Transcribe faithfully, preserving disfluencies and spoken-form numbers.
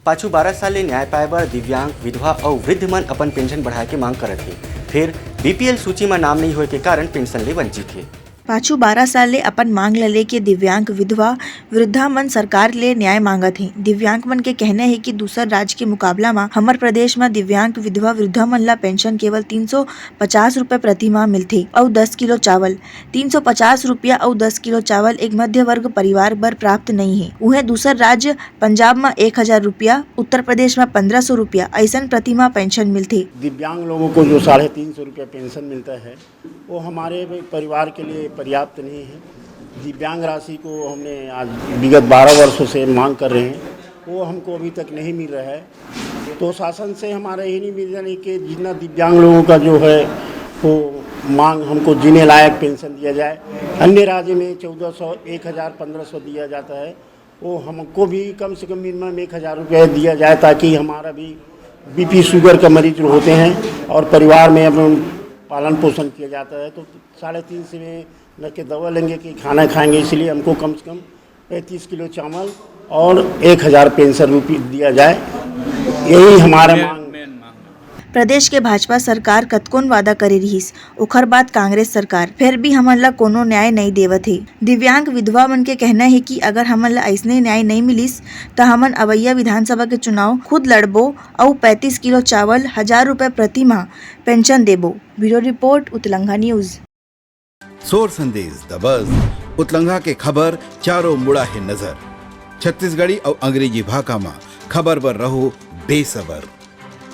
पाछू बारह साल ले न्याय पाए बर दिव्यांग, विधवा अउ वृद्ध मन अपन पेंशन बढ़ाए के मांग करत हे, फेर बीपीएल सूची म नाम नइ होए के कारण पेंशन ले वंचित हे। पाछू बारह साल ले अपन मांग ल लेके दिव्यांग, विधवा, वृद्धा मन सरकार ले न्याय मांगत हे। दिव्यांग मन के कहना हे कि दूसर राज्य के मुकाबला म हमर प्रदेश म दिव्यांग, विधवा, वृद्धा मन ल पेंशन केवल तीन सौ पचास रुपए प्रति माह मिलथे अउ दस किलो चावल, तीन सौ पचास रुपया अउ दस किलो चावल एक मध्य वर्ग परिवार बर प्राप्त नइ हे। उहें दूसर राज्य पंजाब म एक हजार रुपया, उत्तर प्रदेश म पन्द्रह सौ रुपया अइसन प्रति माह पेंशन मिलथे। दिव्यांग लोगों को जो साढ़े तीन सौ रुपया पेंशन मिलता है, वो हमारे परिवार के लिए पर्याप्त नहीं है। दिव्यांग राशि को हमने आज विगत बारह वर्षों से मांग कर रहे हैं, वो हमको अभी तक नहीं मिल रहा है। तो शासन से हमारा यही निवेदन है कि जितना दिव्यांग लोगों का जो है वो मांग, हमको जीने लायक पेंशन दिया जाए। अन्य राज्य में चौदह सौ, एक हज़ार, पन्द्रह सौ दिया जाता है, वो हमको भी कम से कम मिनिमम एक हज़ार रुपये दिया जाए, ताकि हमारा भी बीपी शुगर का मरीज होते हैं और परिवार में अपन पालन पोषण किया जाता है, तो साढ़े तीन सौ में न के दवा लेंगे कि खाना खाएंगे, इसलिए हमको कम से कम पैंतीस किलो चावल और एक हज़ार पेंशन रुपये दिया जाए, यही हमारा मांग। प्रदेश के भाजपा सरकार कतकोन वादा करे रिहिस, ओखर बाद कांग्रेस सरकार, फेर भी हमन ला कोनो न्याय नइ देवत हे। दिव्यांग विधवा मन के कहना हे कि अगर हमन ला अइसने न्याय नइ मिलिस, त हमन अवइया विधानसभा के चुनाव खुद लड़बो अउ पैंतीस किलो चावल, हजार रुपए प्रति माह पेंशन देबो। Bureau report, Utlanga news. सोर संदेश दबस, उतलंगा के खबर चारों मुड़ा हे नजर। छत्तीसगढ़ी अउ अंग्रेजी भाखा म खबर बर रहो बेसबर।